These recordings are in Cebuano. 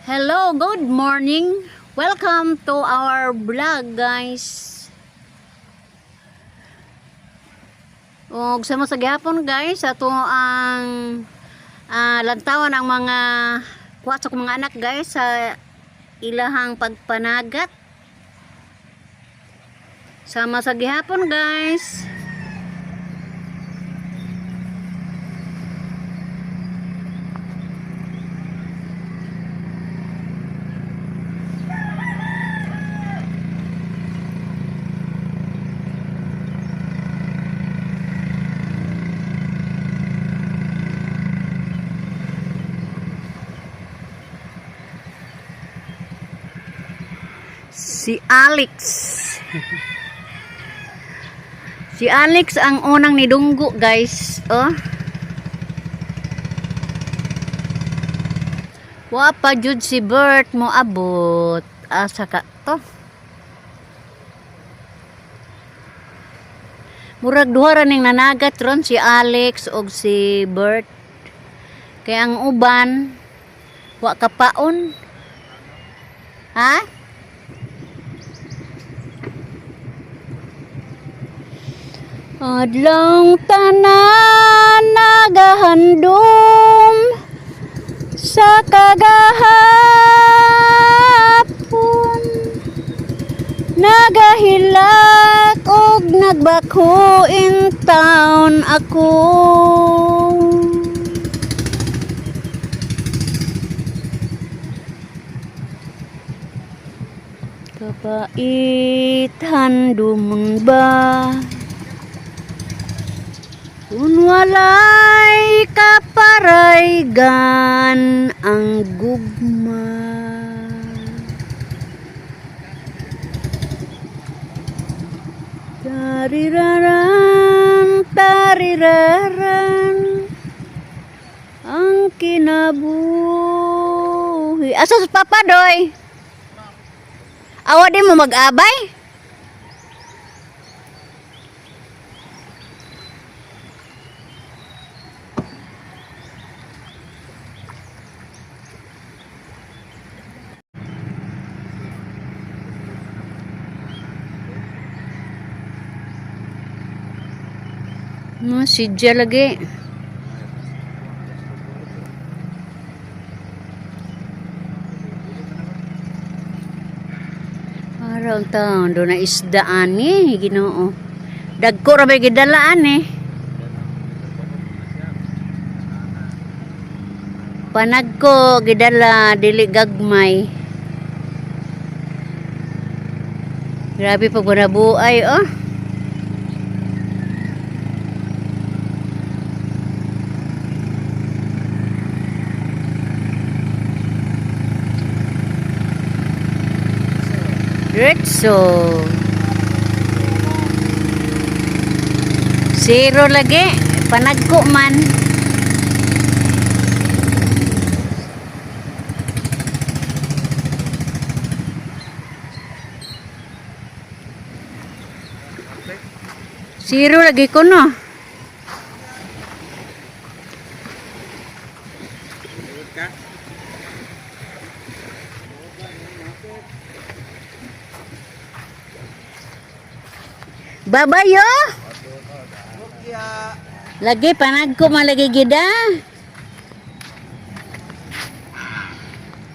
Hello, good morning. Welcome to our vlog, guys. Og sama sa gihapon, guys, ato ang lantawan ang mga kuwat sa akong mga anak, guys, sa ilahang pagpanagat. Sama sa gihapon, guys. Si Alex. Si Alex ang unang nidunggo, guys. Oh. Wa pa jud si Bert mo abot. Asa ka to? Murag duha ra ning nanagat ron, si Alex og si Bert. Kay ang uban wa kapaon. Ha? Adlong tanan nagahandom sa kagahapon, nagahilak og nagbako in town ako. Kapait handumon ba kung walay kaparaygan ang gugma? Tariraran, tariraran, ang kinabuhi. Asa sa Papa Doy? Awa di mo mag-abay? No, sidya lagi. Para ang taon, doon na isdaan eh, Ginoo. Dagko ra may gidalaan eh. Panagko gidala, dili gagmay. Grabe pag buhay, oh. Diretso. Zero lagi. Panagko man. Zero lagi ko, no. Babayo. Lagi panagko man lagi gida.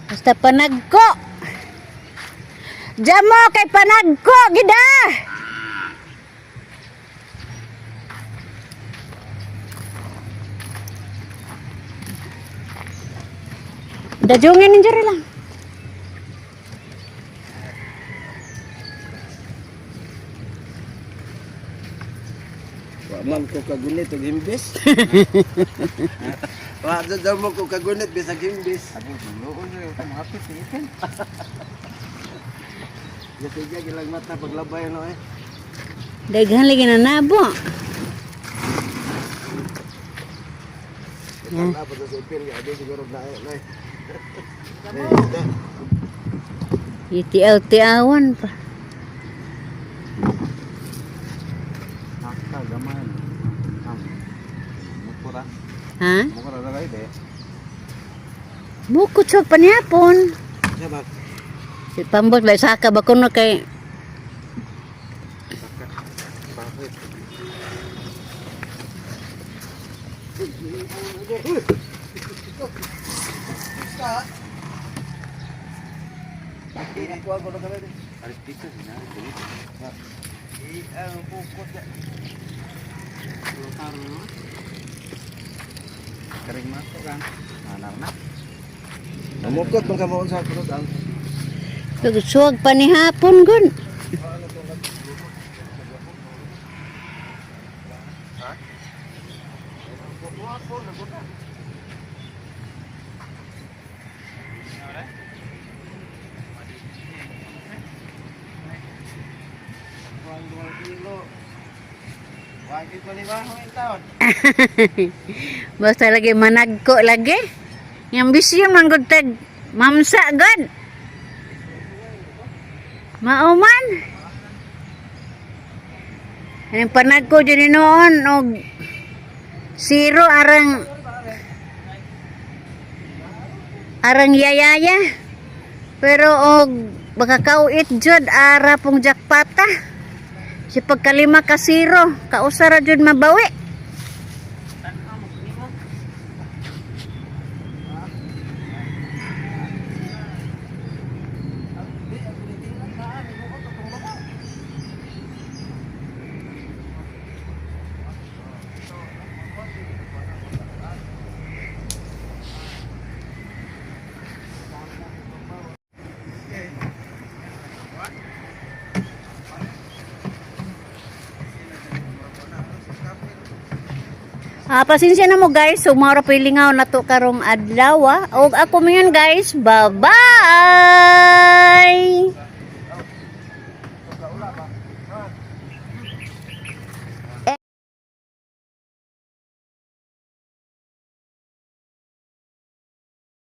Basta panagko. Jamo kay panagko gida. Dajungin ninyo lang. Wa man ko kagunit og himbis. Wa jud daw mo ko kagunit bisag himbis. Abo luon ra ko hapit ipin. Sige gilang mata paglabay no eh. Daghan lagi na nabo. Yeah. Pa sa ipin ya di siguro na eh. Itiaw-tiawan pa. Nakta gamay. Mukura. Ha? Mukura ra kayo. Bukod sa panihapon. Sabak. Si pambot ba saka ba kuno kay Bakit? Namukot man ka mo sa kulot ang Suwag panihapon gun. Wagi ko lima ang taon. Basta lagi managko lagi. Yang bisyon man gud tag mamsa gud. Mauman. Ang panagko dyan noon og zero arang arang yayaya. Pero og baka kauit jud ara pong jackpata. Si pagkalima ka zero, kausa ra jud mabawi. Ah, pasensya na mo, guys. So, mao ra po'y lingaw na to karong adlaw. Ah. Og ako mo yun, guys. Bye-bye!